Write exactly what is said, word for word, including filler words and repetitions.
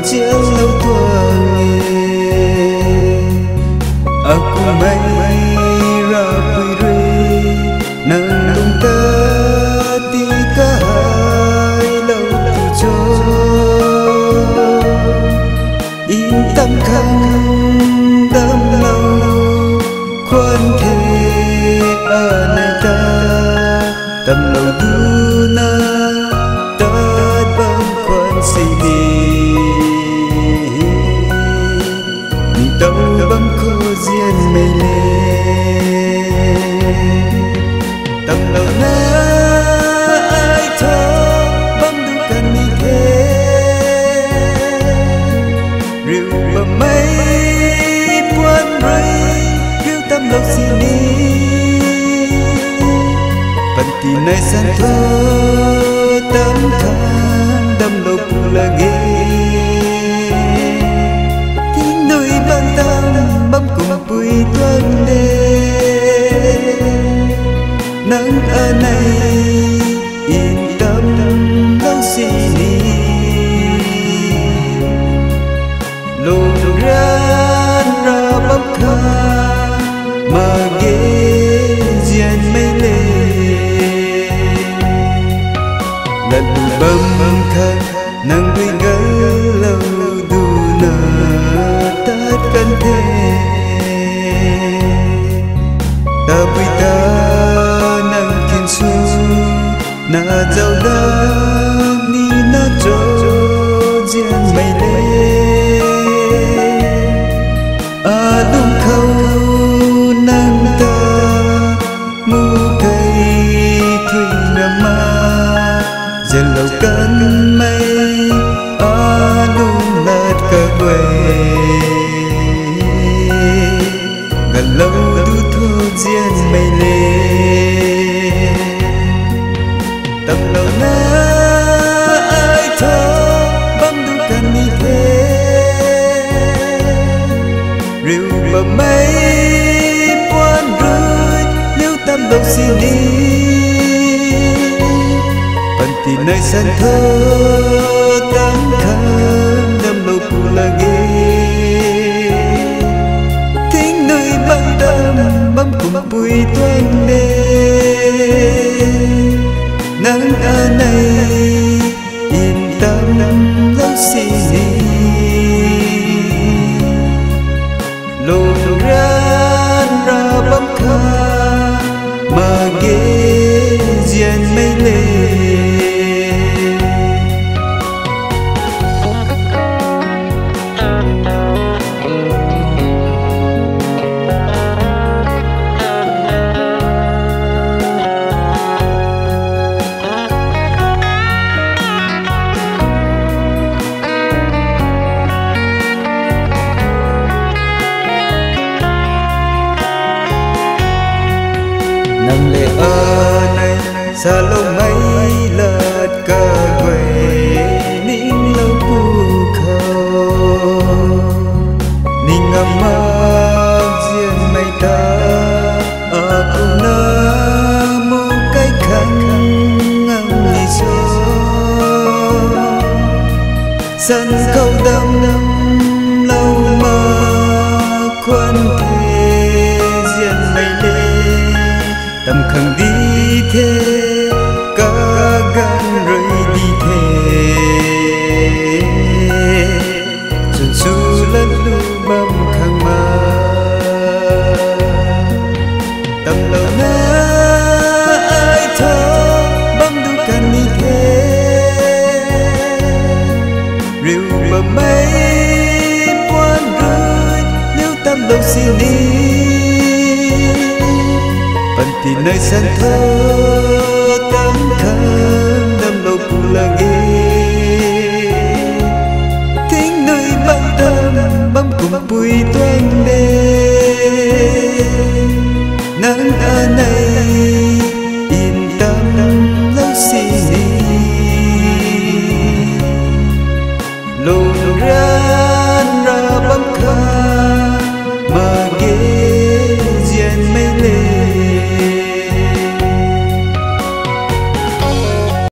zianlou tuang e. Akumhmei Ravpui rui nang lungc ta ti kahailou tu cho? Ntam khang damlou khwan the anei ta, damlou duna tat bam khwan sini. Ningtow bam khou zianmei le, damlou na ai tho bam du kan ni the. Riu bammei puan rui riu tamlou sini. Panty nai san tho tam khang damlou pu lage. Tingdui bam tam bam kumpui tuang de. Nang anei ntamlou sini. Lungrian ra bam khang mak ge zianmei le. Latlu bam khang nang rui ganlou duna tat kan the. Tabui ta nang kinsw na zauda ni na cho zianmei le. Alung khou nang ta mu kei thui rama, zianlou kanmei alung lat kaguay. Ganlou du thu zianmei le. Tamlou na ai tho bam du kan ni the. Riu bammei puan rui riu tamlou sini. Panty nai san tho tam khang damlou pu lage. Tingdui bam tam bam kumpui tuang de. Nang anei ntamlou sini. Lungrian ra bam khang mak ge zianmei le. Nang le anei saloumei lat kaguay ninglou pu khou, ning ngam mak zianmei ta akumna mu kai khang ngam ni so. San khou damlou mak khwan the zianmei le. Tam khang di the, kaganv rui di the. Chwn su latlu bam khang ma. Tamlou na ai tho bam du kan ni the. Riu bammei puan rui riu tamlou sini. Panty nai san tho tam khang